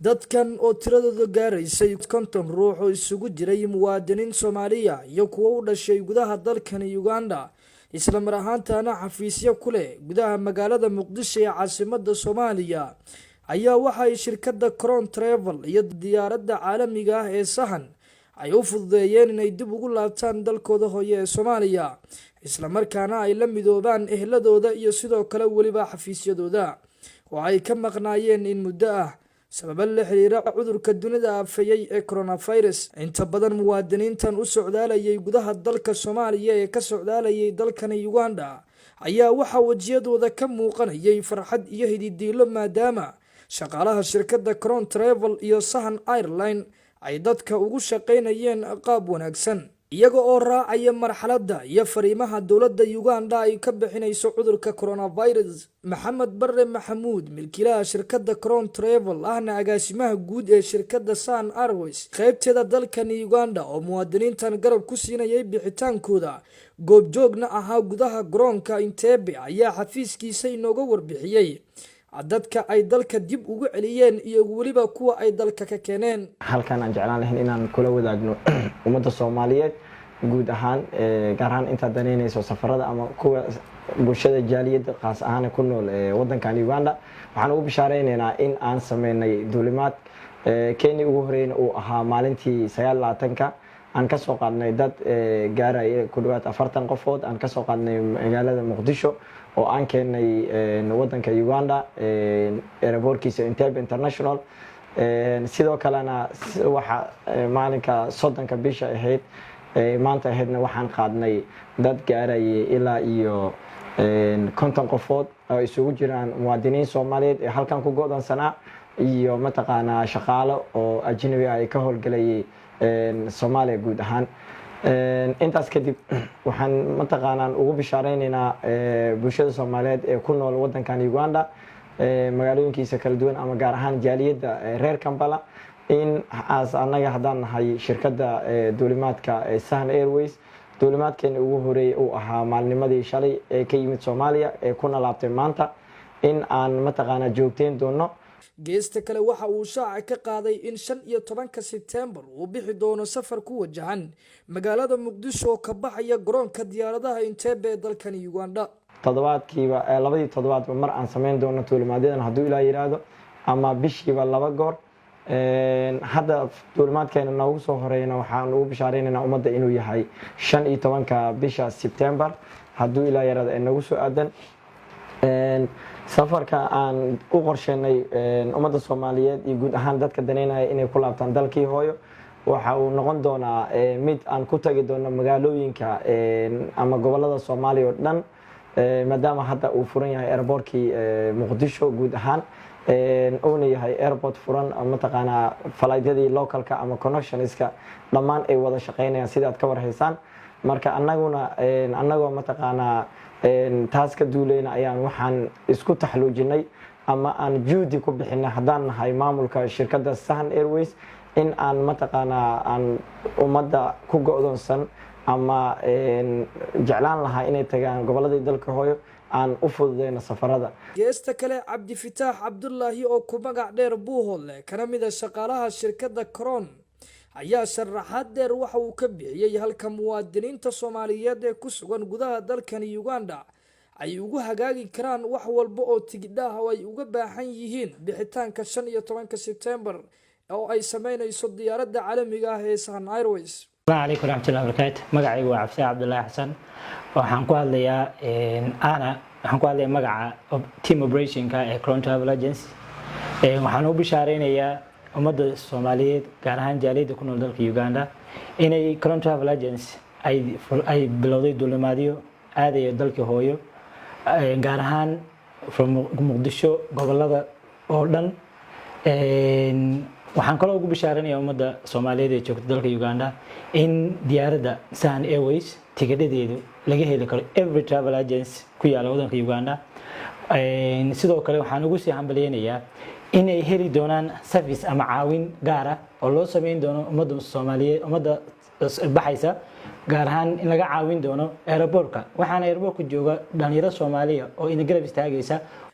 Dadkan oo tiradooda gaaraysay 50 ruux oo isugu jiray muwaadiniin Soomaaliya iyo kuwo u dhashay gudaha dalkani Uganda, isla mar ahaantaana xafiisyo ku leh gudaha magaalada Muqdisho ee caasimada Soomaaliya, ayaa waxa ay shirkadda Crown Travel iyo diyaaradda caalamiga ah ee Sahan ay u fududeeyeen inay dib ugu laabtaan dalkooda hooye ee Soomaaliya, islamarkaana ay la midoobaan ehladooda iyo sidoo kale weliba xafiisyadooda oo ay ka maqnaayeen in muddo ah sababo la xiriira cudurka dunida aafeeyey ee coronavirus. Inta badan muwaadiniintan u socdaalayay gudaha dalka Soomaaliya ee ka socdaalayay dalkani Uganda ayaa waxaa wejiyadooda ka muuqanayay farxad iyo hididiilo, maadaama shaqaalaha shirkadda Crown Travel iyo Sahan Airline ay dadka ugu shaqaynayeen qaab wanaagsan, iyaga oo raacaya marxaladda iyo fariimaha dowladda Uganda ay ka bixinayso cudurka coronavirus. Maxamed Bare Maxamuud, milkiilaha shirkadda Crown Travel ahna agaasimaha guud ee shirkadda Sahan Airways qaybteeda dalkani Uganda, oo muwaadiniintan garab ku siinayay bixitaankooda, goobjoogna ahaa gudaha garoonka Entebbe, ayaa xafiiskiisa inooga warbixiyey dadka ay dalka dib ugu celiyeen iyo weliba kuwa ay dalka ka keeneen. Halkan aan jeclaan lahayn inaan kula wadaagno ummadda Soomaaliyeed guud ahaan, gaar ahaan intaad danaynayso safarada ama kuwa bulshada jaaliyadda qaas ahaan ku nool wadankan Uganda, waxaan ugu bishaalaynaynaa in aan sameynay duulimaad kenya ugu horeyna uu ahaa maalintii 29-ka aan kasoo qaadnay dad gaaraya ku dhawaad 40 qofood, aan kasoo qaadnay magaalada Muqdisho oo aan keenay wadanka Uganda airportkiisa Entebbe International. Sidoo kalena waxa maalinka 30-ka bisha ahayd, maanta ahaydna, waxaan qaadnay dad gaarayay ilaa iyo 50 qofood oo isugu jiraan muwaadiniin Soomaaliyeed ee halkan ku go'doonsanaa iyo mataqaanaa shaqaalo oo ajnabi ah ay ka howlgelayay Soomaaliya guud ahaan. Intaas kadib, waxaan mataqaanaan ugu bishaalaynaynaa bulshada Soomaaliyeed ee ku nool wadankan Uganda magaalooyinkiisa kala duwan ama gaar ahaan jaaliyadda reer Kampala in aas annaga haddaan nahay shirkadda duulimaadka Sahan Airways, duulimaadkeena ugu horeeyay uu ahaa maalnimadii shalay ee ka yimid Soomaaliya ee kuna laabtay maanta, in aan mataqaanaa joogteyn doono. Geesta kale, waxa uu shaaca ka qaaday in 15-ka Sebtembar uu bixi doono safar ku wajahan magaalada Muqdisho oo ka baxaya garoonka diyaaradaha Entebbe ee dalkani Uganda. Toddobaadkiiba, labadii toddobaadba mar aan sameyn doono duulimaadyadan hadduu Ilaa yiraahdo, ama bishiiba laba goor. Hadda duulimaadkeena noogu soo horeyna waxaan ugu bishaareynayna ummadda inuu yahay 15-ka bisha Sebtembar hadduu Ilaa yiraahdo ee nagu soo aadan. Safarka aan u qorsheynay ummadda Soomaaliyeed iyo guud ahaan dadka daneynaya inay ku laabtaan dalkii hooyo waxa uu noqon doonaa mid aan ku tagi doono magaalooyinka ama gobolada Soomaaliya oo dhan, maadaama hadda uu furan yahay airportkii Muqdisho guud ahaan, uuna yahay airport furan, mataqaanaa flightyadii localka ama connectionska dhammaan ay wada shaqeynayaan sida aad ka warhaysaan. Marka annaguna annagoo mataqaanaa taas ka duuleyna ayaan waxaan isku taxluujinay ama aan juhdi ku bixinay haddaan nahay maamulka shirkadda Sahan Airways in aan mataqaanaa aan ummadda ku go'doonsan ama jeclaan lahaa inay tagaan gobolladii dalka hooyo aan u fududeyno safarada. Geesta kale, Cabdifataax Cabdulaahi oo ku magac dheer Buuhoodle, kana mid a shaqaalaha shirkadda Crown, ayaa sharaxaad dheer waxa uu ka bixiyey halka muwaadiniinta Soomaaliyeed ee ku sugan gudaha dalkani Uganda ay ugu hagaagi karaan wax walba oo tigidhaah oo ay uga baahan yihiin bixitaanka 15-ka Sebtembar oo ay sameynayso diyaaradda caalamiga ah ee Sahan Airways. Asalaamu calaykum waraxmatullahi wabarakaatu. Magacaygu waa Cabdi Cabdullaahi Xasan. Waxaan ku hadlayaa ana waxaan ku hadlayaa magaca team operationka ee Crown Travel Agency. Waxaan u bishaareynayaa ummadda Soomaaliyeed, gaar ahaan jaaliyadda ku nool dalka Uganda, inay Crown Travel Agency ay bilowday duulimaadyo aadaya dalkii hooyo, gaar ahaan from Muqdisho gobolada oo dhan. Waxaan kaloo ugu bishaaranaya ummadda Soomaaliyeed ee joogta dalka Uganda in diyaaradda Sahan Airways tigidhadeedu laga heli karo every travel agency ku yaala wadanka Uganda. Sidoo kale, waxaan ugu sii hambalyeynayaa inay heli doonaan service ama caawin gaar ah oo loo sameyn doono ummadda Soomaaliyeed, ummadda baxaysa, gaar ahaan in laga caawin doono airportka. Waxaana airportka jooga dhalinyaro Soomaaliya oo ina garab istaagaysa.